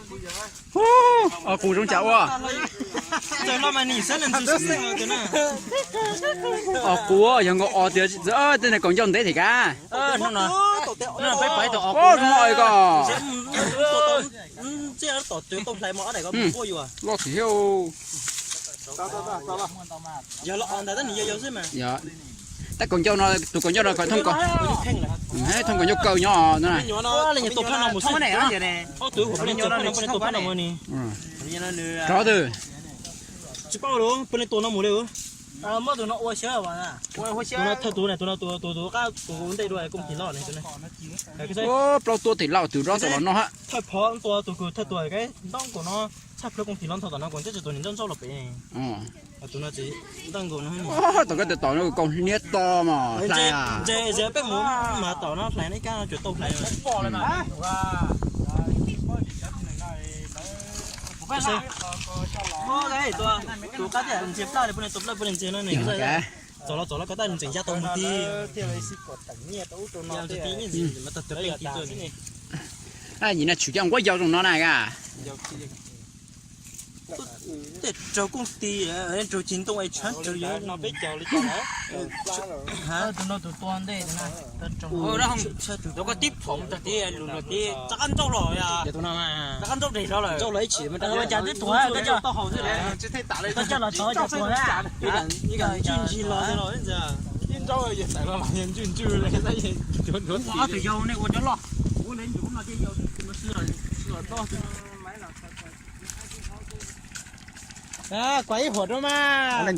Os qus zoo cas ua. Os qus yog nkaus os tias tej niag kaum ncauj ntev thiab ka. Zoo os koj. Loj thiab. Tab kaum ncauj no, tus kaum ncauj no kom thooj kaum, thooj kaum ncauj kaw nyob no. Rov twg. Tsis paub lawm, peb leej tua no mus li. Tus no thawj tus, tus no tus, tus qab tus ntej dua kooj tis loj ne. Plaub tua tim lauj tus dob tom los no hab. Thawj phov tua tus kws thawj tua ka ntaub nkaus no, tshaj plawg kooj tis loj ntho tom no, kooj teb tsis tus niag ntaub ntsaub los pem. Tus no tsis ntaub nkaus no. Tom koj tus tom no kaus hniav to mas hlais. Ntse peb mus mas tom no hlais ne, ib kab no tsuas tau hlais. Tus qab tias ntse plaj li, poj niam tua plaj poj niam ntse no ne. Txog los txog los koj tab nws tseem ya tau mus ti. Yim no tshwm coj nquab yau zoo no na ka. Tej raug kooj tis, raug ceg ntoo es tshav raug yau. Tus no tus tua ntej tus no. Koj tib phom tag tib lus no tib rov qab ntsauj los, rov qab ntsauj deg rau lawm. Cas twb tuag, koj coj los txog cas tuag na. Ntswj ntsig los. Ob tug yau nej ua cov loj, ua ntawd ntsuav no ces yau no sib los. Kuv ib huam rau mas. Tej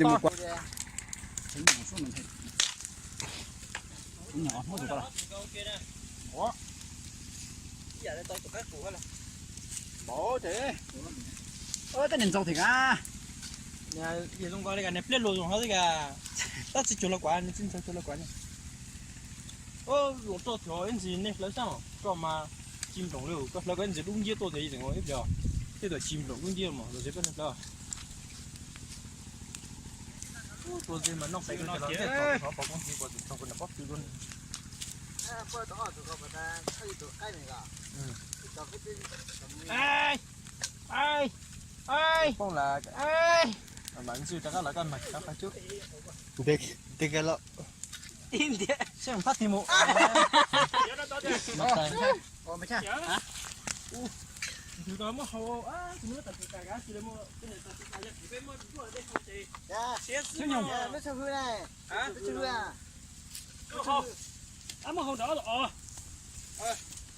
niag ntxaug thiab ka. Niag pliaj luas zoo hov xwb ka. Tab tsis cuag los kuav, nws tsis ntxaug cuag los kuav. Luas roj thiab ib ntsis nej hlawv xab roj mas ci nploos li, koj hlawv koj ib ntsis dub nciab tuaj ces yeej tseem ua ib pliag. Tej tuam ci nploos dub nciab mas los zeb peb hlawv. Tua ntxiv mas noj pem ko los tej txog pov koob ntxiv kuv tsis txog kuv nram pob tw ko. Poob las. Mas ntswj rov qab los koj mag qab qab cub. Ntev los. Seb phab tig mus. Muab hau nrad los.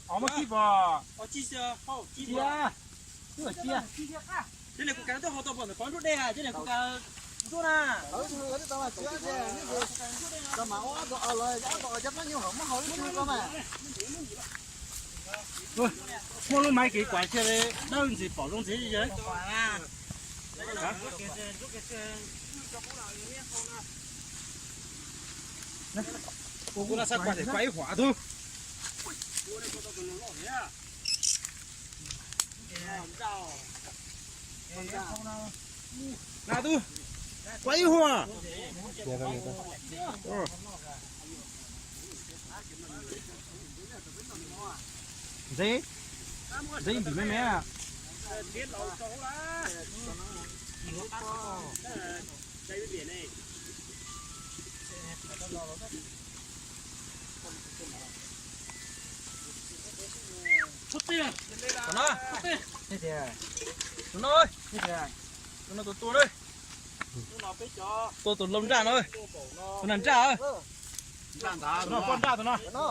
Muab kib pom. Cia, wb cia. Cia li kuv kav ntuj hau tau pom ntawm qhov nruab dej, cia li kuv kav ntuj na. Muab lub maiv kev kuav cia li dawb ntxiv pom zoo ntxiv. Kuv no xav kuav, kuav ib huam tub. Na tub, kuav ib huam. Ntxeev, ntxeev ntim me me. Tus no, tus no, tus no tus tua na. Tua tus lau nraj no, tus no nraj. Tus no poj nraj tus no.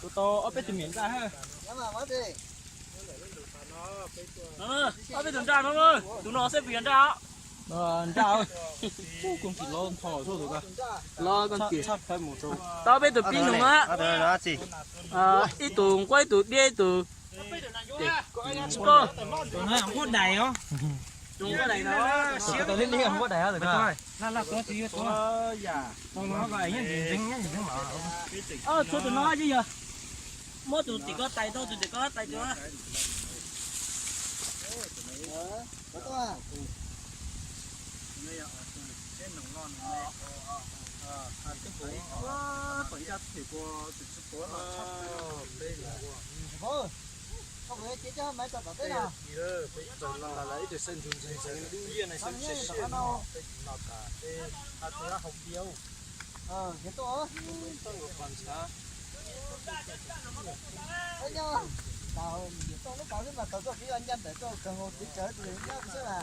Tus tau ob peb tus miam nraj. Ob peb tus nraj no, tus no xwb pes yog nraj. Nraj. Kooj tim los ntho, los kooj tim tshaj plaws mus rau. Tau peb tus pib nug na. Ib tus nquab, ib tus diab, ib tus tsis paub. Nquab dais os. Nquab dais os. Tshuav tus no ces yog muab tus tim ko tais tau, tus tim ko tais tau.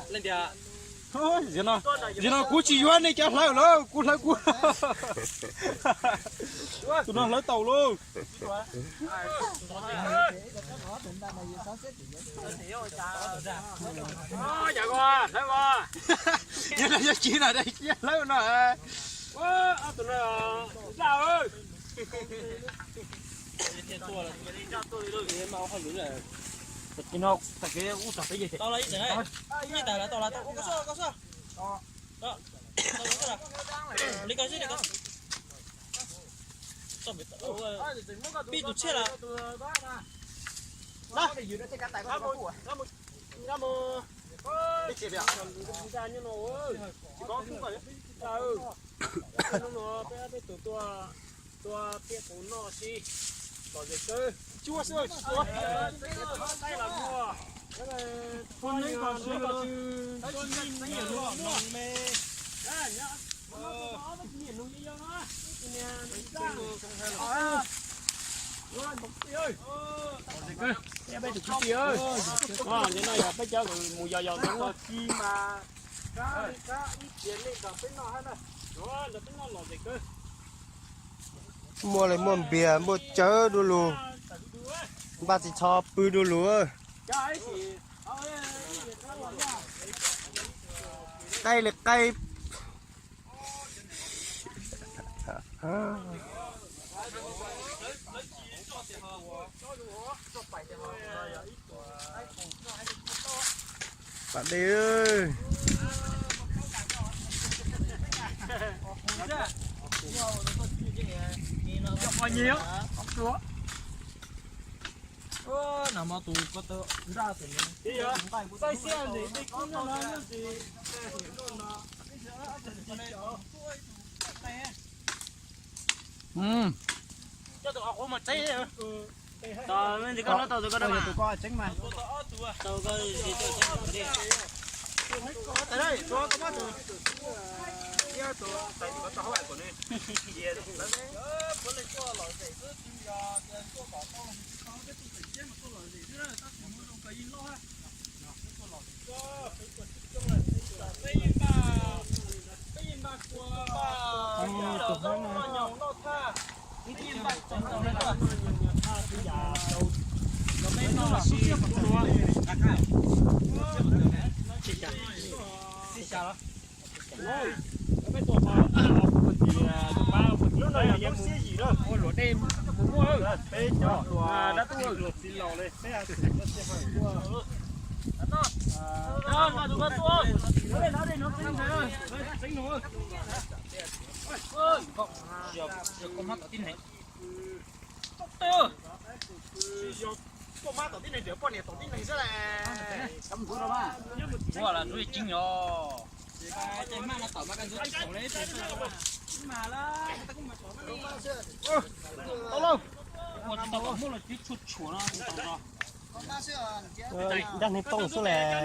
Leej tias, Zaum no, zaum no kuv tsis yuav nej cov hlawv lawm, kuv hlawv kuv. Tus no hlawv tau lauj. Yog no yog ci na, hlawv no. Pib tus tshiab lawm. Tua peb tus noj si, lom zem kawg. Peb tus kwv tij, peb cov mus yos yos ntoo ci mas, ib pliag nej nrog peb noj hab na, nrog peb noj lom zem kawg. Muaj li muaj npias muaj cawv du lug, npaj tsis txho pw du lug. Qaib li qaib. Pam dej. Koj mab tom tib neeg, poj niam tom tib neeg xwb las. Ua las ntsuv cim os. Ua tsis tau kom muab los tib tshuaj tshuam no. Nraj hneev tooj xwb las.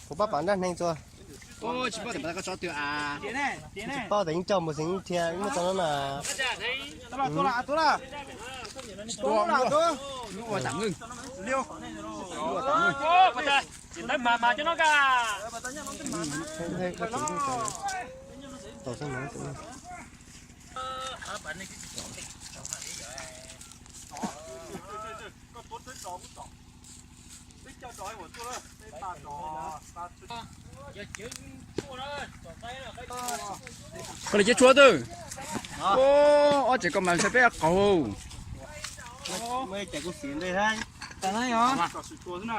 Kuv pab pam nraj hneev txua. Tsis paub tias yeej coj mus xeev dhia muaj tau no na. Koj li ceb tshuaj twb. Ob tsev koj mas ntshe peb qaug.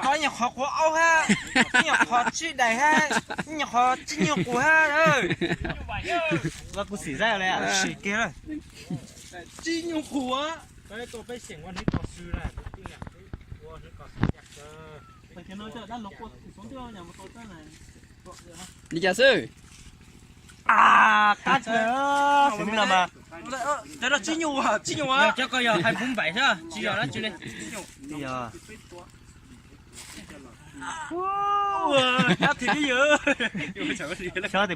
Koj nyuam qhuav quav aub hab, nyuam qhuav tsib daim hab, nyuam qhuv tsib nyuag qus hab. Kuv xim zab li sim kiag. Tsib nyuag qus. Li cas xwb? Qab tsis, xws li no mas. Cov no tsib nyuj, tsib nyuj. Cov ko yog hais Hmoob Npaim xwb, tsis yog dab tsi li. Xyov tias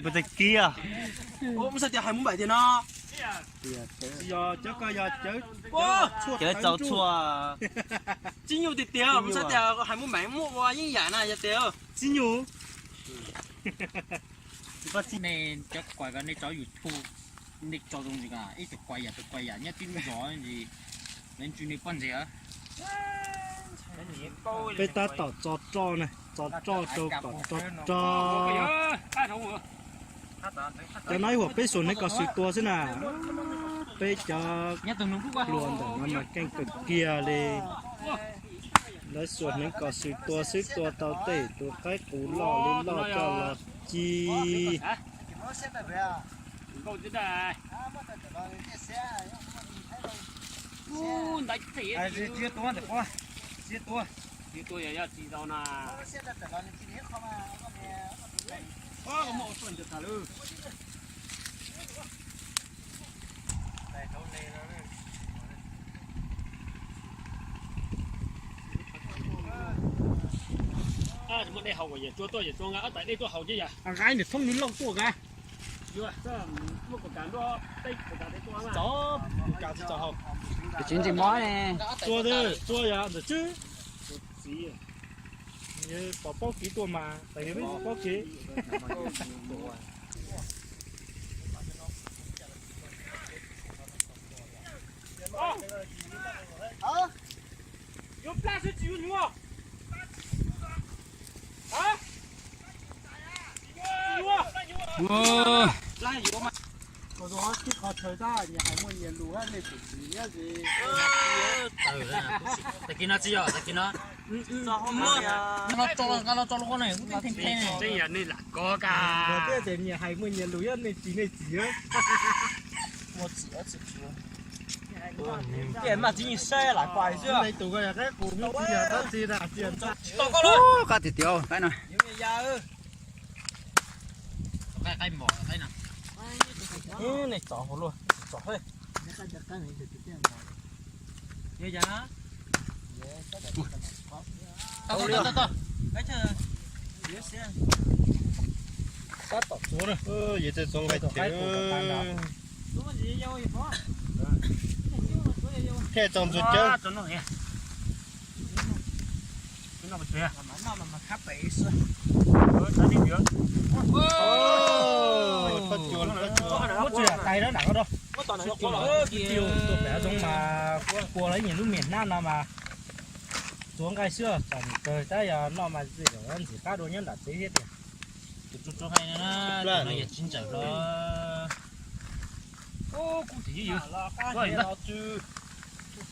puas txawj kib. Mus xav tias hais Hmoob Npaim tiag no. Cov txaus tshuaj. Tsib nyuj tiag tiag, mus xav tias hais Hmoob Npaim muaj ua yeeb yam na yog tias tsib nyuj. Nej cov kuam ko nej tso YouTube, nej tso zoo li ko, ib tug kuam yam tus kuam yam nyob tib lub zos ntsis, lawv ntsw nej pob ntseg. Peb tab tom tso roj na, tso roj rau kom tso roj. Cov no ib huam peb xuas hneev kom xwm tua xwb na. Peb cov hluas ntawm no mas keej kawg kiag li. Lawv xuas hneev kom xwm tua xwb, tua tau tej tus qaib qus loj li loj coj los ci. Muaj dej haus, yawm tsua tuaj, yawm tsua nqa ob tais dej tuaj haus ces yam nqaij nws thoob nws loj tuaj ka. Tsis ntsis mov ne. Tsua, tsua yam ntawm tswb. Pom paub kev tuaj mas, tais peb pom paub kev. Tag kis no tsis yog, tag kis no. Nqa los tso lub qab ne, tseeb yog nej lam kov ka. Tias nyias hais muaj nyias lus, yog nej tsis nej txiv. Muaj txiv, txiv. Tias mas tsis nyias saib lam pais xwb. Tus ko yog qaib qus, mus tsis yog dab tsi na, tsis yog ntxhab. Qab tiag tiag qaib no. Qaib, qaib mos qaib no. Nej txov hauv luaj, txov. Sab tom txuav na, yog txawm txuav nqaij thiab. Thiaj txog ntxuag cawb. Muab tsuas tais na, nram ko rau. Tus pem zoov mas kua lawv nyiam lub miam hnab no mas txuav nqaij xwb, txom nyem kawg, tab yog noj mas ntxim qab dua nyob nram tsev thiab tiag. Tus tsuag tsuag hais no, tus no yog tsis ntsawm los.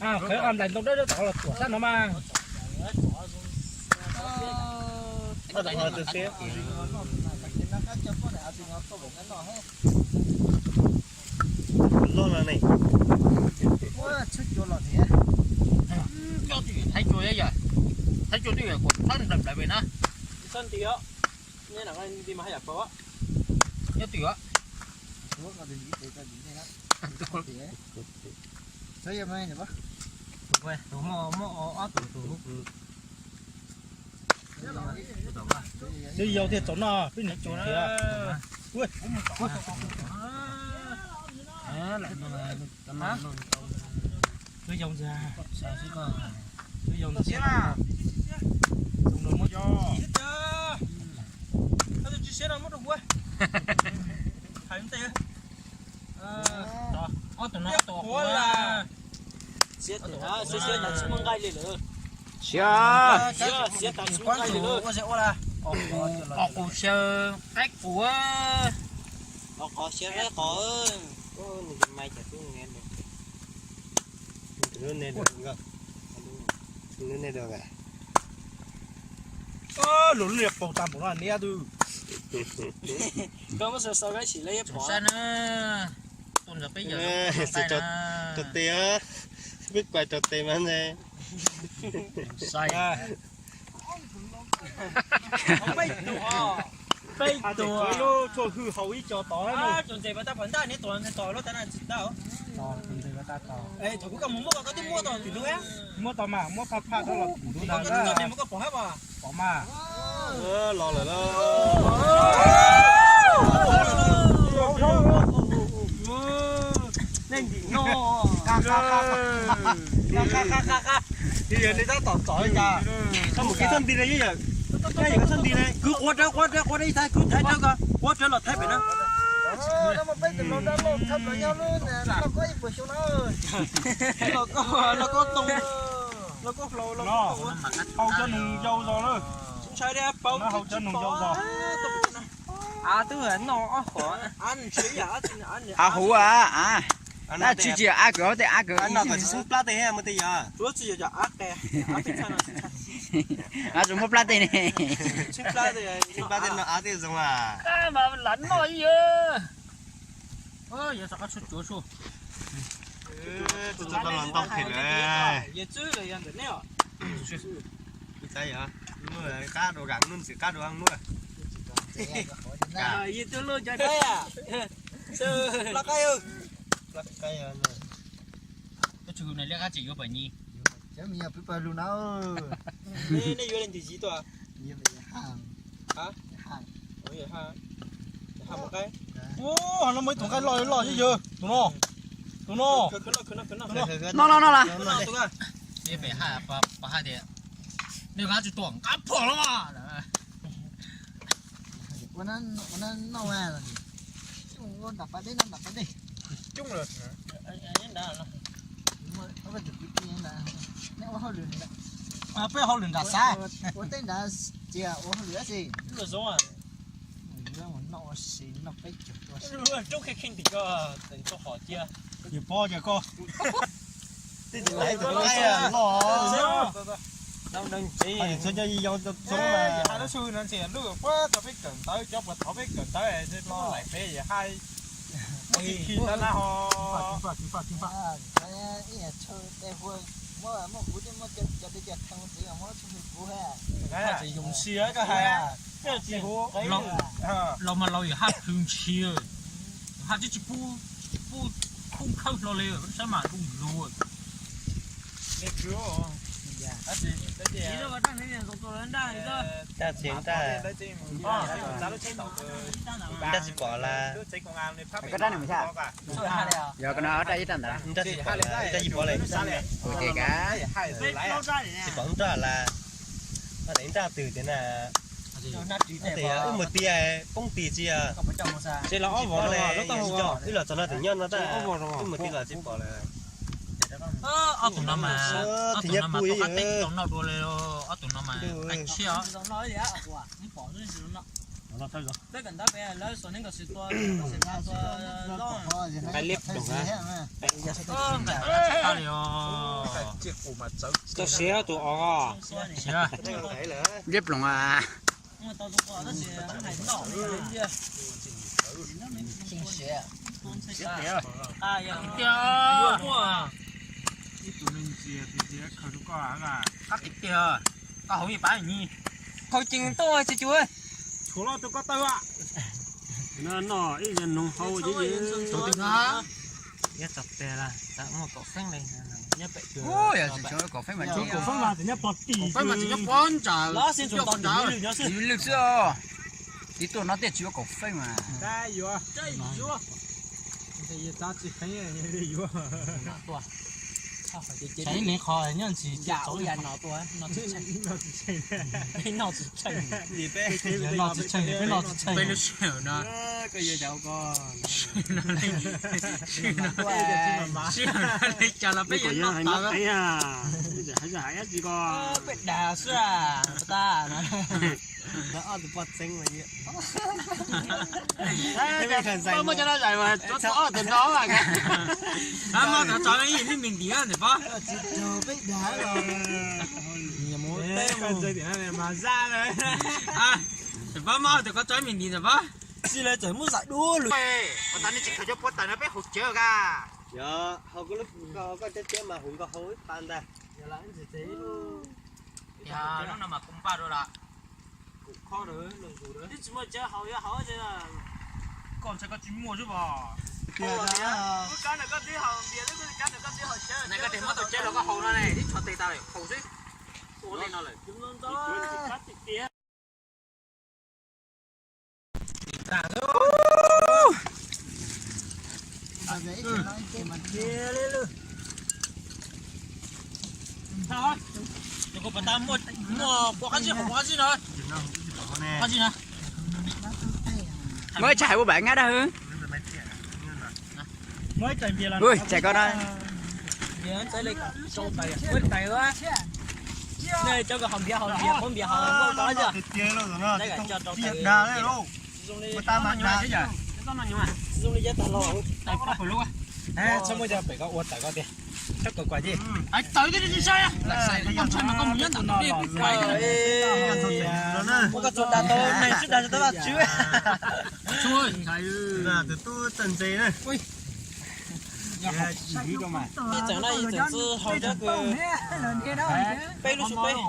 Khawv nqaij nplaim ntoo dawb dawb tom los tuam sab no mas. Loj no ne. Nyob twj ywm Thaib Cua yom, Thaib Cua twj ywm kuv txhawb nplaim nplaim pem na. Nyob twj ywm. Tus muaj, muaj ob tug tus. Twb yau thiaj txaus noj, peb niam tsuas thiab. Twb yau ntxiag, twb yau ntxiag. Siab, siab tas tsis muaj nqaij li lawm. Siab, siab tas tsis muaj nqaij li lawm. Qos qus xyaw qaib qus. Qos qos xyaw qaib qos. Lub niag paug tag npaum no niab twb. Koj muab xav xav kav sim lawv ib pom. Rau tes, peb kuaj rau tes mas ne. Peb tus lub tshuaj hwj hau ib co tod. Tus ntses mas tau pom ntaj niab tus ntses tos lub tav na tsis tau. Muab tau mas, muab phaj phaj rau los ntug ntag. Pom mas. Los lawm. Nej tab tom txov li cas? Koj mus kev txhob nti li, yog koj txhob nti li. Kwv quav rawv, quav rawv, quav rawv ib thaiv, kwv thaiv rawv ko, quav rawv los thaiv pem na. Los koj, los koj too, los koj hlau, los koj too. Hau cov noog yau zog na. Ntshai li, hau cov noog yau zog. Av twb noj ob qho. Av huv a, av. Nab tsis tsis yog av kwv, tej av kwv. Av tsis muaj plab tej ne. Av tej zoo a. Mas lam noj ib yam. Yuav rov qab tshuaj cuav su. Tus txog los ntau phem lawm. Qab dua, qab dua hnub. Koj tsis hu na liab qab tsis yuav pam nyi. Nej yuav leej twg yig tuaj? Ub, no muaj ib tug nqaij loj loj yog tus no. Tus no. Noj no no las. Peb pem hais, pom hais tias nws nqa tsis tuam nqa phom los mas. Ua noj, ua noj, ua noj, nram pas dej no, nram pas dej. Coob lawm. Peb hauj lwm nram xav. Ua tej nrad tsis ua hauj lwm dab tsi. Noj ua si noj peb caug tua si. Roob kheej kheej tim ko, tseem tau hom cia. Yus pom ces koj. Tej tus laib tus laib loj. Txhob cov yau txob mas. Hais lub xu no ntshe lub puab tau peb kawm ntawv, cov puas thov peb kawm ntawv los laim peb hais. Muaj txi khi ntawd na ho. Tsis yoos siab koj hais. Laus mas laus yog haj plhws ntshis, haj tib tsis pub, tsis pub khub khawb hlo li, saib mas lub lug. Nraj tsis pom las. Yog ko no raj ib raj ntawd. Nraj tsis pom las, nraj tsis pom las. Tsis pom nraj las. Nraj twg tias na. Wb mus tiag poob tis tsis. Wb los txog no tim nyob no tab, wb mus tig los tsis pom lawm. Ob tug no mas, ob tug no mas tuaj qab teb tsis tau noj dua li, ob tug no mas qab tshiab. Nqaij liab ploog, tau siav tus os. Liab ploog a. Qab tiag, koj hauv ib pab ni. Hauv ceev tuaj tsis cuag. Tshuav los tus ko taw. Noj ib yam noog hau. Tus twg no? Yog txog tes las, txawm muaj kaum feeb li. Yog tsis kaum feeb mas, kaum feeb mas tseem nyob pog tim, kaum feeb mas tseem nyob pog ntsawm, lwj xwb os. Tiv tuaj no tej tsis yuav kaum feeb mas. Ib leeg qhov nyob ntsis, noj tsis tsheej, peb noj tsis tsheej, peb lub sij hawm no. Sij hawm no li cas los peb yuav noj tawv. Peb dag xwb a, tas. Muaj cov no zais mas tsuav tau ob tug no mas. Muab tau tso ib me ntim ntawm pab. Ntawm pab muab tau tso ib me ntim ntawm pab. Tsis lawv txawm muab zais dua lwm. Ua tas nej tsis khaws cov puav taws no peb haus cawv ka. Yog haus koj lub, koj cov cawv mas haus nkaus haus ib pas ntag. Lub no mas kuv npaj dua lawm. Kuv khob lawm, tsis muaj cawv haus yuav haus. Koj ntshai koj tsis muaj xwb os. Koj tes muab tus ceb los koj haus no ne, tib tsho tes tas lawm, haus xwb. Ua li no lawm. Muaj qab zib, qab zib no. Qab zib no. Muaj ib tsaig hais ua npam ngab dab hwv. Ui, tsaig koj na. Tus tub txawj ntse na. Ib txawm no ib txawm txwj hau cov kws peb lub su peb.